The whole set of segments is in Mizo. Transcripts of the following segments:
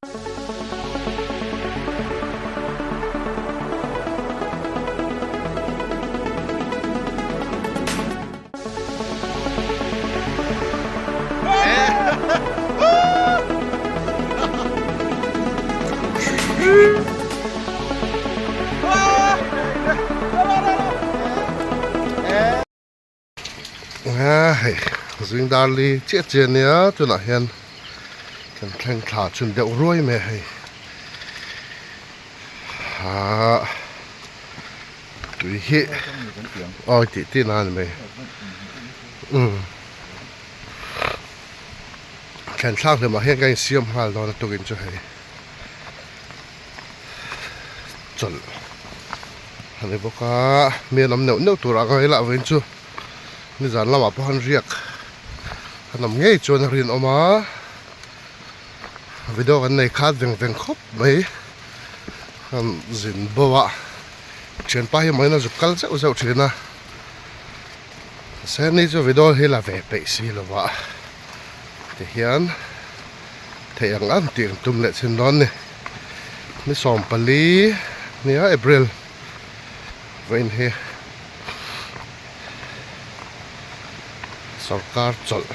Hei zing dar li chiah chiah a nia tunah hian kan thleng thla chhun deuh ruai mai a hei ahh tui hi awi tih tih na a ni mai umm thlen thlak hlimah hian ka insiam nghal dawn a tukin chu hei chawlh a ni bawk a mi an awm neuh neuh tur ang a helai vawiin chu nizan lamah pawh an riak an awm ngei chuan a rinawm a video kan nei khat veng veng khawp mai an zin bo a thianpa hi mawiin a zuk kal zeuh zeuh thin a mahse ni chu video hi la ve peih si lo va tihian. Theih ang ang tih an tum leh chhin dawn ni. Ni 14 nia April vawiin hi sorkar chawlh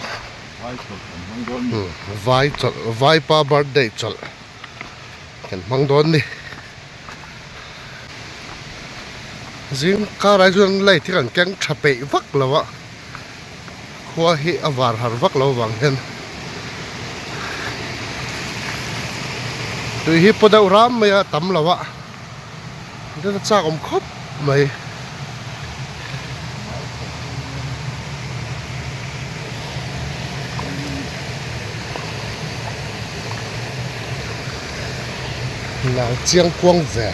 vai chawlh vaipa birthday chawlh kan hmang dawn ni. Zing karah chuan light hi kan keng tha peih vak lo a. Khua hi a var har vak lo vang hian tui hi paw deuh ram mai a tam lo a nasa chak awm khawp mai. Nang chiang kuang ve.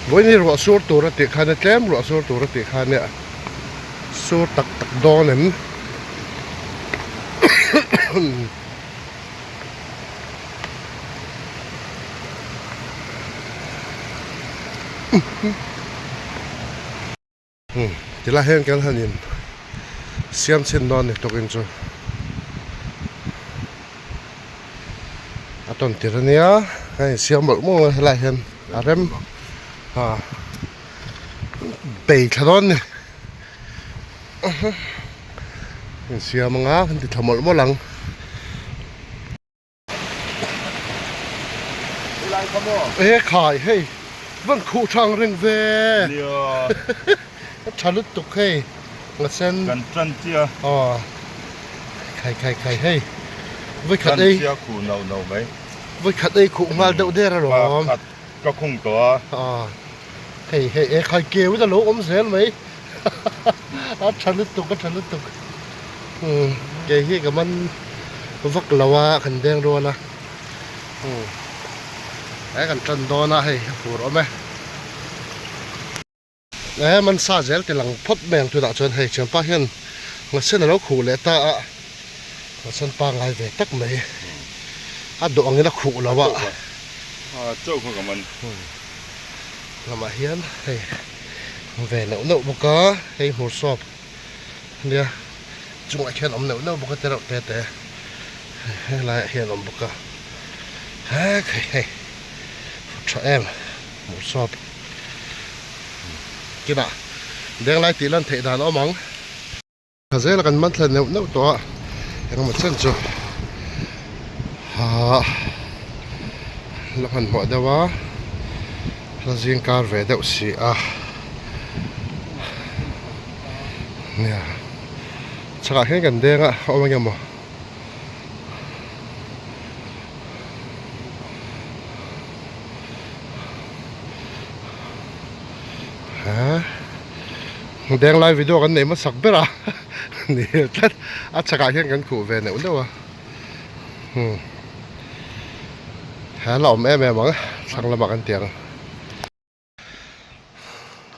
Vawiin ruah sur tur a tih khan a tlem ruah sur tur a tih khan nia sur tak tak dawn em Tilai hian kan han in siam chhin dawn a ni tukin chu a tawn tir ania kan in siam mawlh mawlh a helaiah hian a rem a bei thla dawn a ni in siam anga kan ti thla mawlh mawlh ang. E khai hei van khuh thang reng ve a tha lutuk hei nga sen kan tan tia aw khai khai khai hei voi khat ei tia khuh no no mai voi khat ei khuh nghal deuh der a lawm khat ka khung tawh a aw hei hei e khai keu in a lo awm zel mai a tha lutuk a tha lutuk umm kei hi ka man vak lo a kan deng rual a umm he kan tan dawn a hei a fur awm e he man sa zel ti lang phawt mai ang tunah chuan hei thianpa hian nghasen a lo khuh leh ta a nghasen pangngai ve tak mai a duh angin a khuh lo a chaw kha ka man lamah hian hei ve neuh neuh bawk a hei hmur sawp nia chungah khian awm neuh neuh bawk a tereuh te te helaiah hian awm bawk a hek hei hei tha em hmur sawp kinah denglai tih lan theih dan a awm ang. Tha zela kan man thla neuh neuh tawh a engemaw chen chu ahh la hmanhmawh deuh a la zing kar ve deuh si a nia chhakah hian kan deng a awm engemaw. Denglai video kan neih hmasak ber a ni tlat a chhakah hian kan khuh ve neuh neuh a hmm he la awm em em ang thlang lamah kan ti ang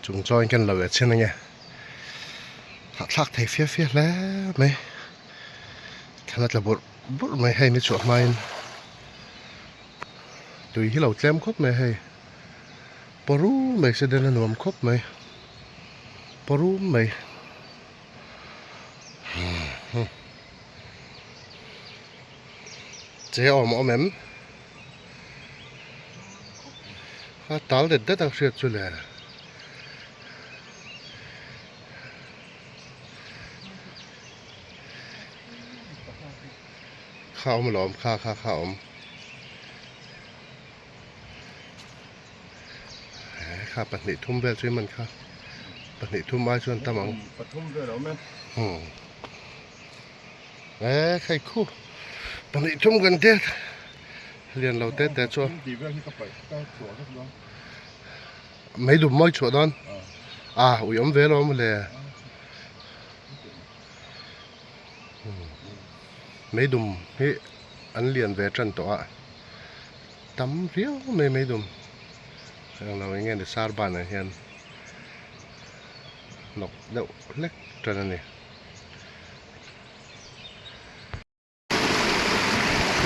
chung chuan kan lo ve chhin ange hahthlak thei fia fia hle mai thlan a tla burh burh mai hei ni chhuah hmain tui hi lo tlem khawp mai hei. Parum mai se den a nuam khawp mai parum mai che awm a awm em a tal det det ang hriat chu le. Kha awm alawm kha kha kha awm. Kha pahnih thum vel chu i man kha pahnih thum ai chuan tam ang pathum vel a awm e hmm e khai khu pahnih thum kan te lian lo te te chuan tih vel hi ka paih ka chhuah vek dawn mei dum mawi chhuah dawn a ui awm ve alawm le mei dum hi an lian ve tan tawh a. Tam viau mai mai dum englo eng nge ni sar banah hian hnawk deuh hlek tan a ni.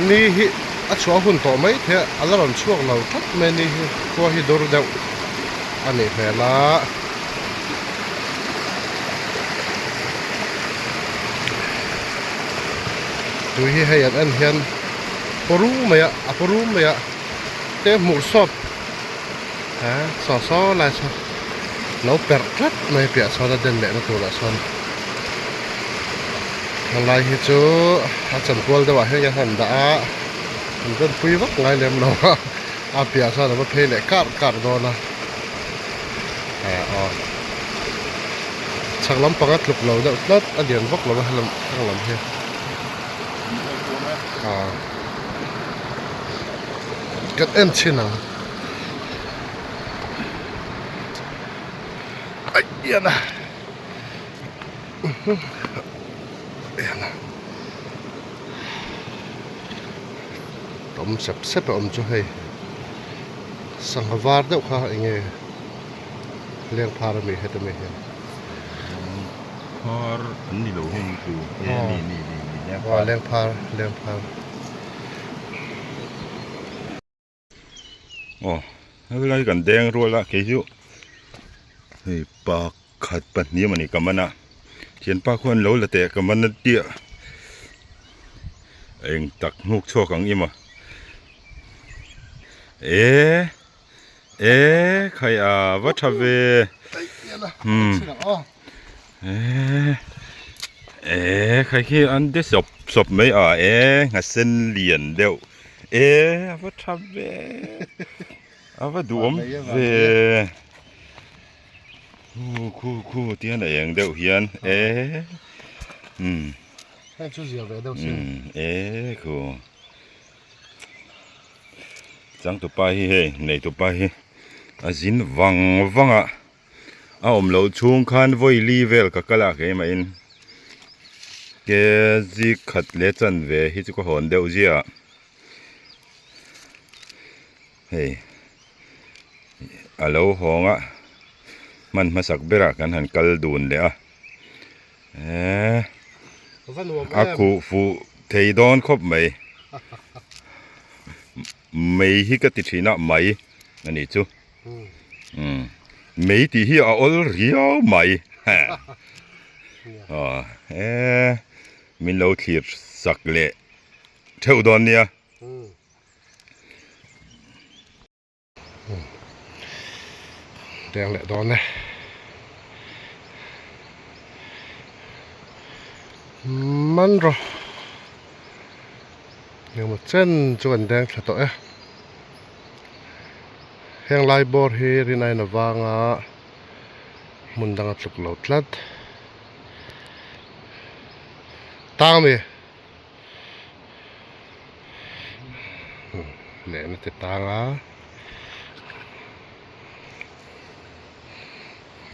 Ni hi a chhuah hun tawh mai thei a a la rawn chhuak lo tlat mai a ni hi khua hi dur deuh a nih hmel a. Tui hi hei an en hian. Paw rum mai a a paw rum mai a te hmuh sawp he saw saw lai saw lo perh tlat mai piah sawn a den leh na turah sawn helai hi chu a chankual deuh ah hian an han dah a an den pui vak ngai lem lo a a piah sawn a va phei leh kar kar dawn a he aw chhak lampang a tluk lo deuh tlat a lian vak lo a helam lam hi. Kan en chhin ang aih ian a ian a awm sep sep a awm chu hei sangha var deuh kha eng nge lengphar ami heta mi hian. Phar an ni lo heng chu e ni ni ni ni leng phar leng phar leng phar aw helai kan deng rual a kei chu hei pakhat pahnih a mawni ka man a thianpa khuan lo la teh ka man a tia eng tak hnuk chhuak ang i maw e. E khai a va tha ve hmm e e khai khi an de sawp sawp mai a e nghasen lian deuh e a va tha ve a va duhawm ve khu khu khu tihian a eng deuh hian e hmm e khu. Changtupa hi hei neitupa hi a zin vang vang a a awm loh chhung khan vawi li vel ka kal a keimah in ke zik khat leh chanve hi chu ka hawn deuh ziah hei a lo hawng a hman hmasak berah kan han kal dun leh a eee a khuh fuh thei dawn khawp mai mei hi ka ti thin a mai a nih chu umm mei tih hi a awl riau mai aw eee min lo thlir sak leh theuh dawn nia. Deng leh dawn e. Man rawh. Engemaw chen chu kan deng thla tawh e. Heng lai bawr hi rin ain avanga hmun danga tluk lo tlat. Tang ami. Lehna te tang a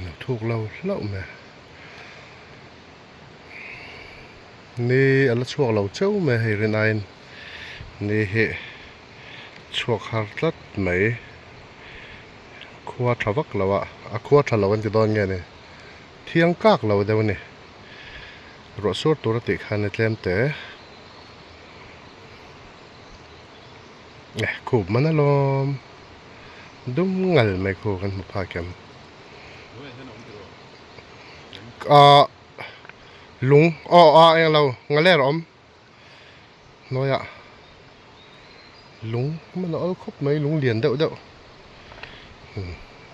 lo thuk lo hlauh mai ni a la chhuak lo cheu mai hei rinaiin ni hi chhuak har tlat mai khua tha vak lo a a khua tha lo an ti dawn nge ni thiang kak lo deuh a ni. Ruah sur tur a tih khan a tlem te eh khup man alawm Dum ngal mai khu kan hmu phak em. Ahh lung aw a eng lo ngaler a awm hnuaiah lung hman a awl khawp mai lung lian deuh deuh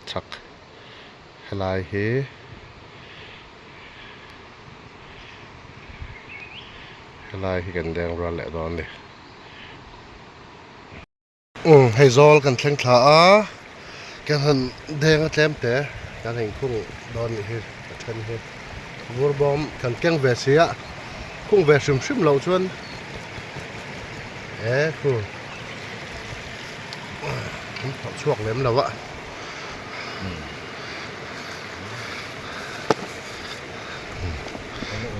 chhak helai hi. Helai hi kan leng rual leh dawn a ni. Umm hei zawl kan thleng thla a kan han deng a tlem te kan in khung dawn nih hi a then hi vur bawm kan keng ve si a khung ve hrim hrim loh chuan e khu an phawrh chhuak lem lo a.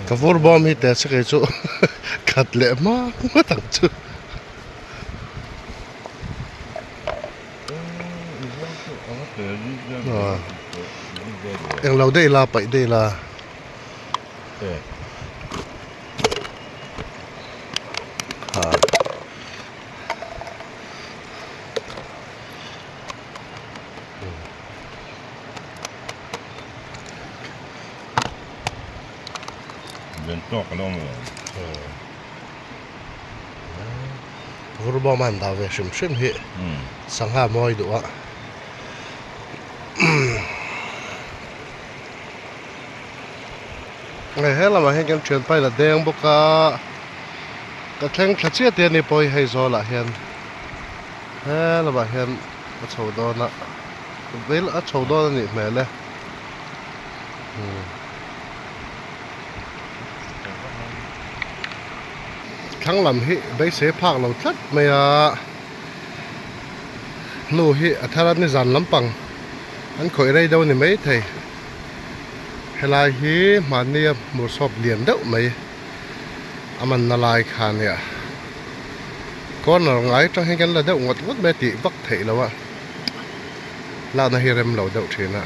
Ka vur bawm hi te se kei chu khat leh hma ngawt ang chu. Englo daih la paih daih la. Lian tawk a lo awm lo. Vur bawm a han dah ve hrim hrim hi sangha mawi duh a. Hei he lamah hian kan thian paila deng bawk a ka thleng thla chiah te a ni pawh hi hei zawlah hian he lamah hian a chho dawn a vel a chho dawn a nih hmel e. Thlang lam hi beisei phak lo tlat mai a hnu hi a thar a nizan lampang an khawih rei deuh a ni maithei helai hi mahni a hmursawp lian deuh mai a manna lai kha a nia corner ngai atang hian kan la deuh ngawt ngawt mai a tih vak theih loh a lakna hi rem lo deuh thin a.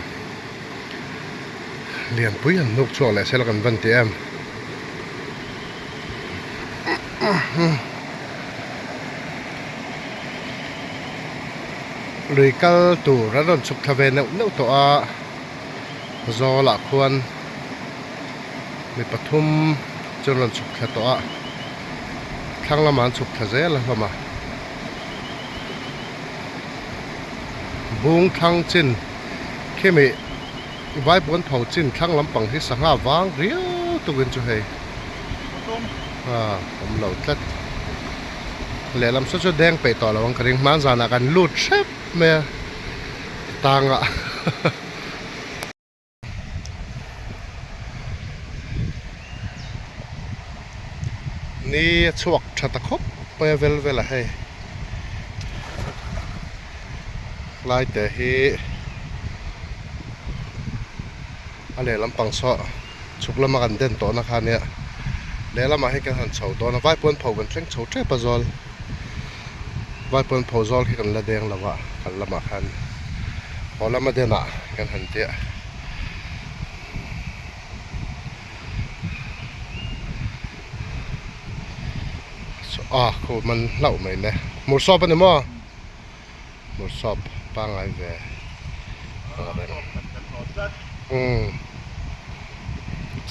Lianpui han hnuk chhuak leh sela kan van ti em. Lui kal tur an rawn chhuk thla ve neuh neuh tawh a, Zawlah khuan mi pathum chu an rawn chhuk thla tawh a, thlang lamah an chhuk thla zel a hlawm a. Bung thlang chin khimi vaipuan pho chin thlang lampang hi sangha vang riau tukin chu hei a awm lo tlat lehlam saw chu deng peih tawh lo ang ka ring hman zanah kan lut hrep mai a tangah. Ni a chhuak tha ta khawp mai a vel vel a hei lai te hi a lehlam pang saw chhuk lama kan den tawhna kha ania lehlamah hian kan han chho dawn a vaipuan pho kan thleng chho tep a zawl vaipuan pho zawl khi kan la deng lo a kal lamah khan haw lama denah kan han tia. A khu man hlauh mai le hmur sawp a ni maw hmur sawp pangngai ve umm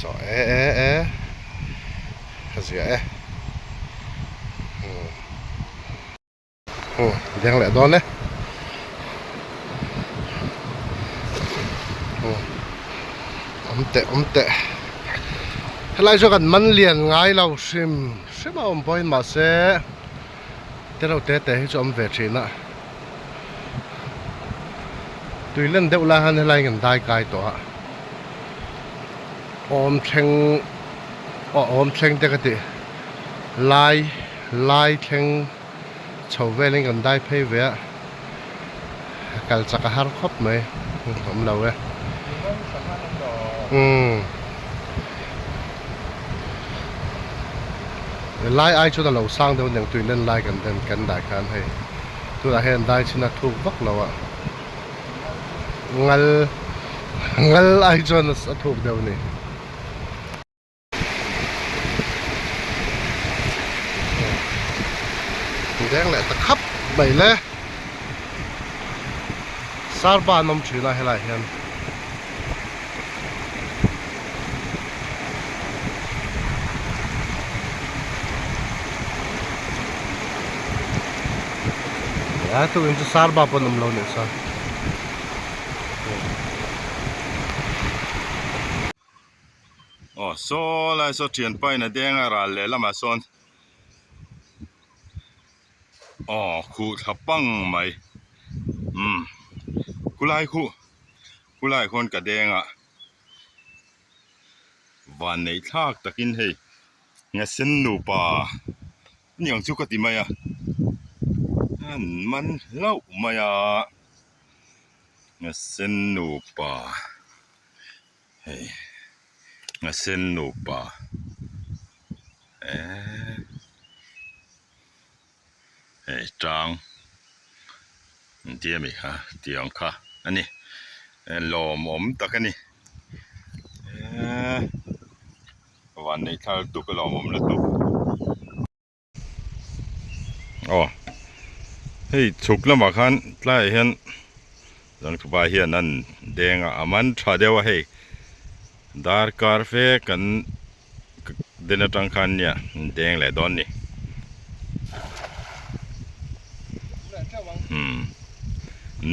chaw e e e a zia e umm. Deng leh dawn e. Awm teh awm teh. Helai chu kan man lian ngai lo hrim hrim a awm pawhin mahse te reuh te te hi chu awm ve thin a. Tui len deuh lai han helai kan dai kai tawh a. Awm thleng aw awm thleng te ka tih lai lai thleng. Chho velin kan dai phei ve a, kal chak a har khawp mai, awm lo e. Umm. Lai ai chuan a lo sang deuh aniang tui len lai kan den kan dah khan hei tunah hian dai chin a thuk vak lo a, ngal ngal ai chuan a thuk deuh a ni. Deng leh ta khap mai le. Sarba an awm thin a helaiah hian. A tukin chu sarba pawh an awm lo nih chuan. Aw saw lai saw thianpa in a deng a ral leh lamah sawn aw khuh thla pang mai umm khulai khuh khulai khawn ka deng a van neih thlak takin hei ngasen nupa aniang chu ka ti mai a an man hlauh mai a ngasen nupa. Hei a sen nupa eee hei tang an ti ami kha tiang kha a ni lawmawm tak a ni eee vanneih thla lutuk a lawmawm lutuk. Aw hei chhuk lamah khan tlaiah hian zangthupa hian an deng a a man tha deuh a hei darkar fe kan den atang khan nia an deng leh dawn a ni umm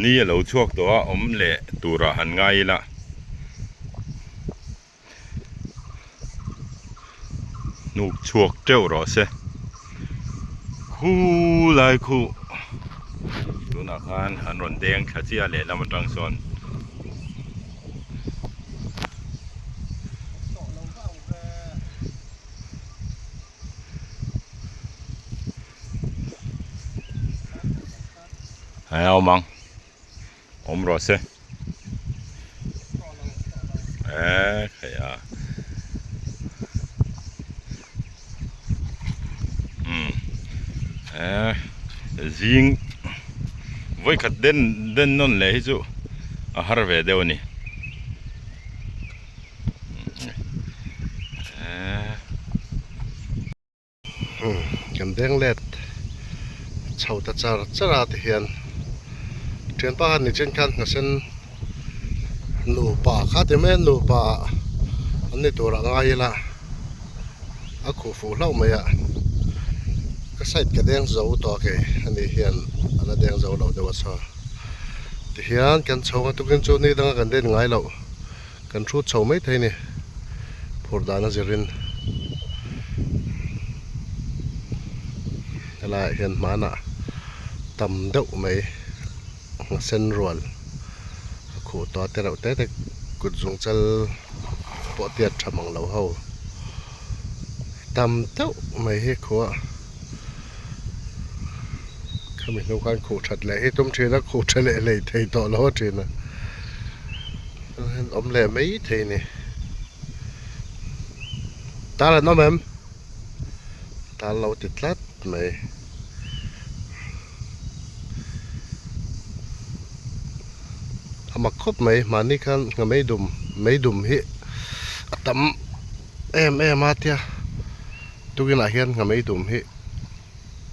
ni a lo chhuak tawh a awm leh turah han ngai ila. Hnuk chhuak teuh rawh se khulai khu tunah khan an rawn deng thla chiah lehlam atang sawn. Hei a awm ang. Awm rawh se. Eee hei a. Umm eee zing vawikhat den den nawn leh hi chu a har ve deuh a ni. Eee. Kan beng let chho ta char char a ti hian thianpa khan nichin khan hnasen nupa kha ti mai a nupa an ni tur a ngai ila a khuh fuh hlauh mai a ka side ka deng zo tawh a kei ani hian a la deng zo lo deuh a saw tihian kan chho nga tukin chu ni danga kan den ngai loh. Kan hrut chho mai thei a ni, phur dan a zirin helaiah hian hmanah tam deuh mai nghasen rual a khuh tawh a te reuh te te kut zung chal pawh tiat tha mang lo ho tam deuh mai hi khuh a khami hnu khan khuh that leh hi tum thin a khuh tha leh hlei thei tawh lo a thin a. An awm leh mai thei ni. Tal an awm em? Tal lo ti tlat mai. A mak khawp mai mahni khan ngha meidum meidum hi a tam em em a tia tukinah hian ngha meidum hi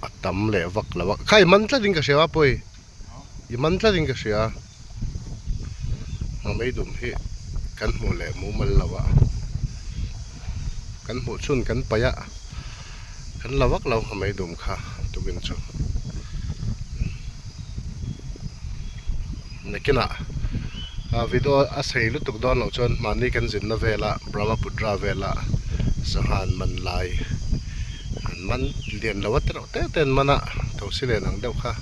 a tam leh vak lo a kha i man tlatin ka hria a pawi. I man tlatin ka hria. A meidum hi kan hmuh leh mumal lo a, kan hmuh chhun kan paih a, kan la vak lo a meidum kha tukin chu. Nakinah video a sei lutuk dawn loh chuan mahni kan zinna vela Brahmaputra vela sangha an man lai an man lian lo a tereuh te te an man a, thosi len ang deuh kha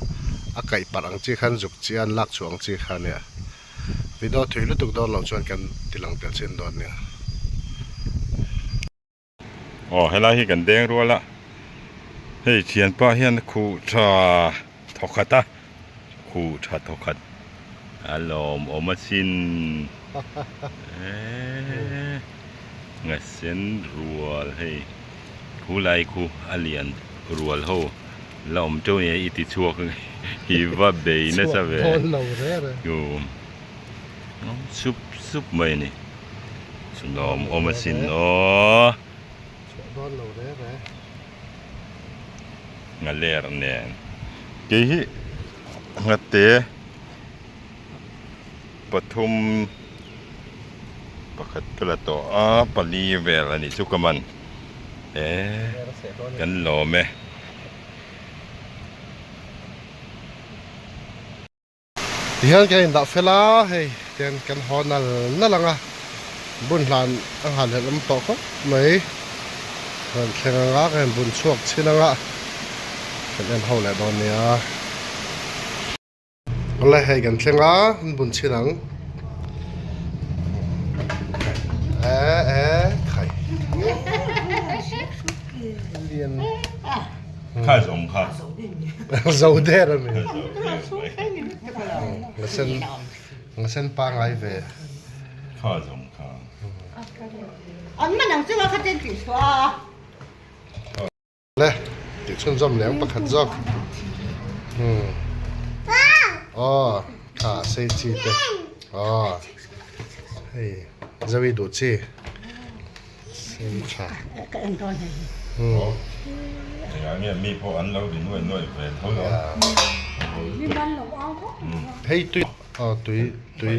a kaih parh ang chi khan zuk chi a an lak chhuah ang chi kha ania video thui lutuk dawn loh chuan kan ti lang tel chin dawn nia. Aw helai hi kan deng rual a hei thianpa hian khuh tha thawkhat a khuh tha thawkhat a lawmawm asin eee ngasen rual hei khulai khu a lian rual ho la awm teuh nia i ti chhuak i va bei nasa ve sup sup mai a ni chu lawmawm asin aw. Nghaler nen kei hi nghate pathum pakhat ka la tawh a pali vel a nih chu ka man e kan lawm e. Tihian kan indah fel a, hei tian kan haw nal nal ang a, bun hlan a nghal hlelh awm tawh khawp mai. Rawn thleng ang a, ka han bun chhuak chhin ang a, kan en ho leh dawn nia. Awle hei kan thleng a, an bun chhin ang. E e khai. Lian. Kha zawng kha. Zo der a mi. Ngasen ngasen pangai ve. Kha zawng kha. An man ang chu a kha ten tih chhuah a. Le tih chhunzawm leh ang pakhat zawk. Hmm. Aw kha sei chi te. Aw hei zawi duh chi. Sei tha. Ka en dawn hei. Hmm. Engah nge mi pawh an lo ri nuai nuai ve tho lo. Hei tui aw tui tui.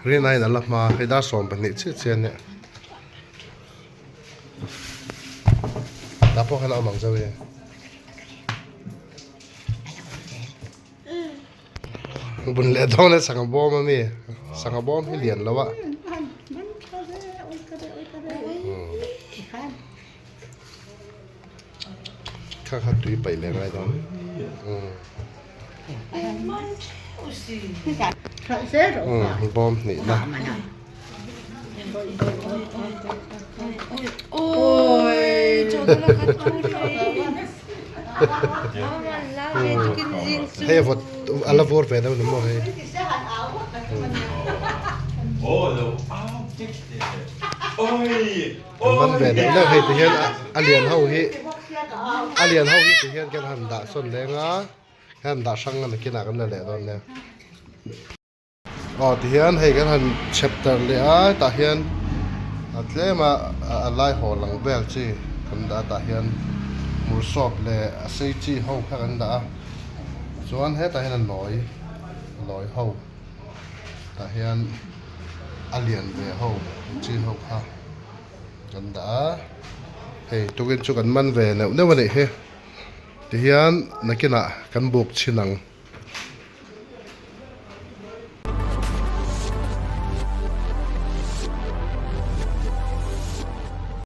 Rinaiin a la hma hei dar 12 chiah chiah a nia. Tah pawh khan a awm ang zauh e. Bun leh dawn e sangha bawm a mi sangha bawm hi lian lo a. Kha kha tui paih leh ngai dawn. Bawm hnih na. Hei a vawt a la vur ve deuh ni maw hei. An man ve deuh deuh hei ti hian a lian ho hi a lian ho hi ti hian kan han dah sawn leng a kan han dah hrang a nakinah kan la leh dawn nia. Aw tihian hei kan han chapter leh a tah hian a tlem a a lai haw lang vel chi kan dah a tah hian hmursawp leh a sei chi ho kha kan dah a chuan hetah hian a nawi a nawi ho tah hian a lian ve ho chi ho kha kan dah a hei tukin chu kan man ve neuh neuh a nih hi tihian nakinah kan buk chhin ang.